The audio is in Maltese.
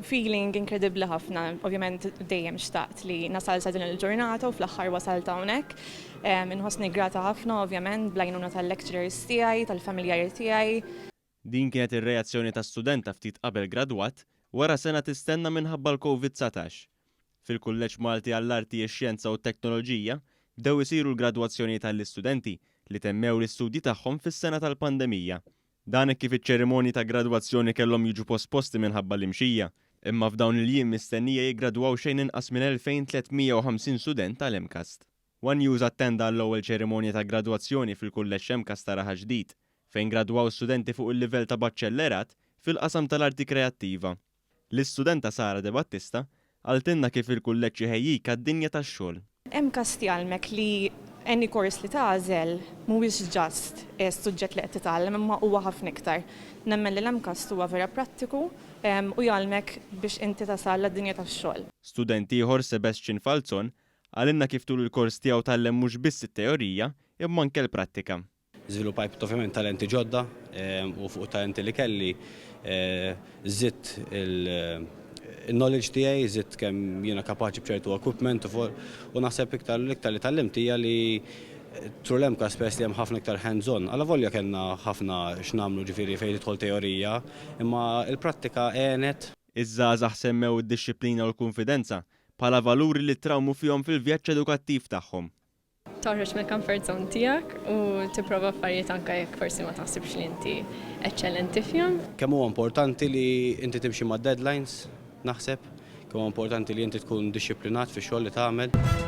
Feeling inkredibbli ħafna, ovvjament dejjem xtaqt li nasal sa din il-ġurnata u fl-aħħar wasalt hawnhekk. Inħossni grata ħafna ovvjament bl-għajnuna tal-lecturers tiegħi, tal-familjari tiegħi. Din kienet ir-reazzjoni ta' studenta ftit qabel gradwat wara sena tistenna minħabba l-Covid 19. Fil-Kulleġġ Malti għall-Arti, ix-Xjenza u t-Teknoloġija bdew isiru l-gradwazzjonijiet għall-istudenti li temmew l-istudji tagħhom fis-sena tal-pandemija. Dan hekk kif iċ-ċerimonji ta' gradwazzjoni kellhom jiġu posposti minħabba l-imxija. Imma f'dawn il-jiem mistennija jiggradwaw xejn inqas minn 2,350 student tal-MCAST. One News attenda għall-ewwel ċerimonja ta' gradwazzjoni fil-Kulleġġ MCAST ta' Raħal Ġdid, fejn gradwaw studenti fuq il-livell ta' Baċċellerat fil-qasam tal-Arti Kreattiva. L-istudenta Sara De Battista qaltilna kif il-kulleġġ iħejjik għad-dinja tax-xogħol. MCAST jgħallmek li any course li tagħżel mhuwiex just is-suġġett li qed titgħallem imma huwa ħafna iktar. Nemmen li l-MCAST huwa vera prattiku u jgħallmek biex inti tasal għad-dinja tax-xogħol. Student ieħor, Sebastian Falzon, Qalilna kif tul il-kors tiegħu tgħallem mhux biss it-teorija imma anke l-prattika. Żviluppajt ovvjament talenti ġodda u fuq it-talenti li kelli żidt il-knowledge tiegħi, żidt kemm jiena kapaċi b'ċertu equipment u naħseb iktar l-iktar li tgħallimt hija li through l-MCAST peress li hemm ħafna iktar hands-on, allavolja kellna ħafna x'nagħmlu ġifieri fejn tidħol teorija, imma l-prattika għenet. Iż-żgħażagħ semmew id-dixxiplina u l-kunfidenza bħala valuri li trawmu fihom fil-vjaġġ edukattiv tagħhom. Toħroġ mill-comfort zone tiegħek u tipprova affarijiet anke jekk forsi ma taħsibx li inti eċċellenti fihom. Kemm huwa importanti li inti timxi mad-deadlines, naħseb. Kemm huwa importanti li inti tkun dixxiplinat fix-xogħol li tagħmel.